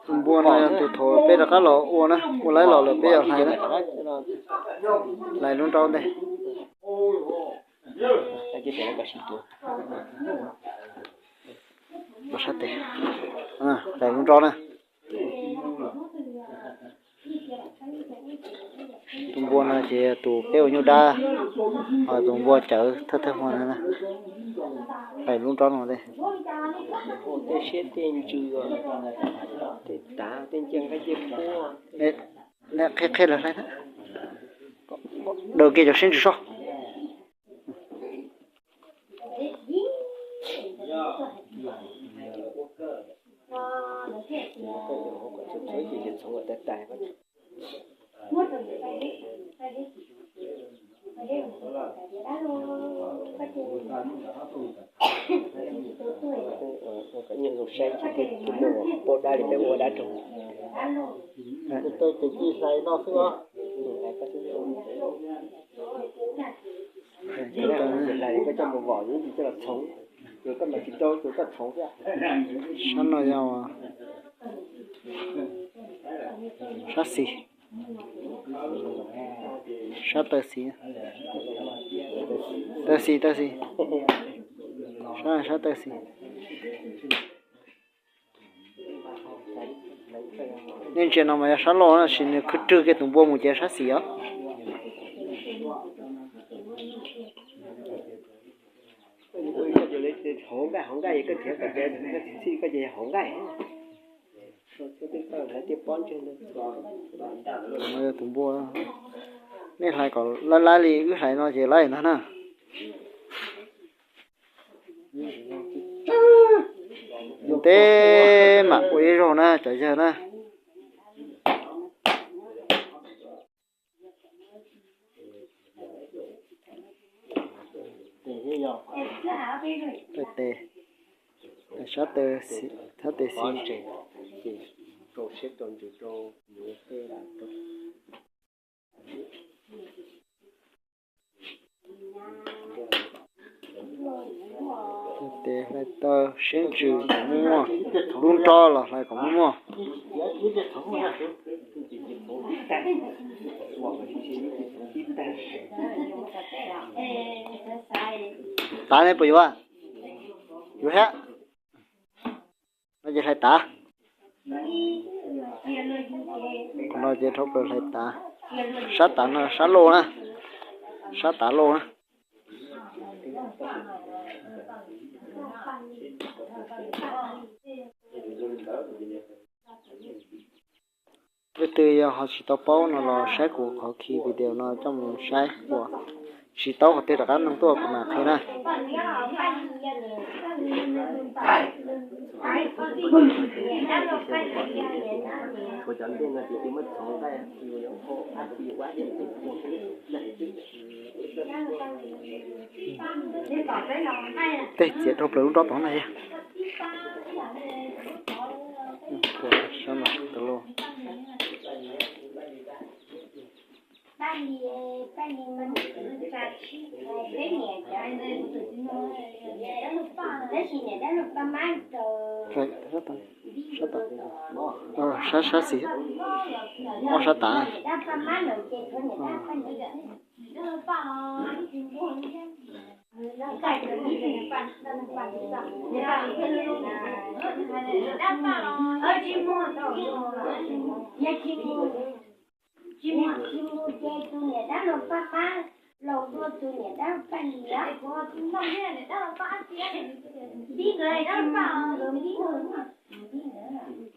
Tus npua no yog tus thaum peb rov qab los ua na, ua laib los lawm peb yuav hlais na. Hlais lub nraub ntej. Sab tes, hlais lub nraub na. Tus npua no ces yog tus peb ua nyuj dab, ho tus npua cawv thawj thawj hmo no na. Hlais lub nraub no ntej. Qhia qhia lawv hlais, daws kiag cov siab ntsws soj. Ua kom nyuag zoo saib thiab, tus muam poj dab li peb ua dab rau. Tus taw ces cia hlais no xwb os. Hlais koj coj mus vom, ib ntsis coj los txhoov, ces koj mam tsis rau ces koj txhoov thiab. Sab no yog sab xis, sab taw xis, taw xis, taw xis, sab, sab taw xis. Nej ntsia no mas yog sab loj, tab sis nws khwv rwg kiag tus npua mus ces sab xis os. Hauv nqaij, hauv nqaij, koj txiv, koj txiv txhij koj ces hauv nqaij. Tus npua, nej hlais kom laib laib li wb hlais no ces laib ntag na. Ntev mam ua ib zaug na cov yawg na. Tes, sab tes, sab tes xis. Tes hlais taw siab ntsws kom muaj muaj, lub nrob los hlais kom muaj muaj. Tav ne puas yuav? Yuav thiab. No ces hlais tav. Qhov no ces dhau plaws hlais tav. Sab tav no sab loj na. Sab tav loj na. Leej twg yog ho tsis tau paub no los saib kuv qhov khi video no coj mus saib uas tsis tau qhov twg rov qab nug tuaj kuv mam qhia na. Tej txiav dhau plaws lub nrob tod na yog. Sab, sab xis, ob sab tav. Tsis mus, tsis mus ces tus niam dab laug Paj Mab los ua tus niam dab laug Paj Lis. Npib nkawd tsis mus, nkawd npib nkawd, npib nkawd.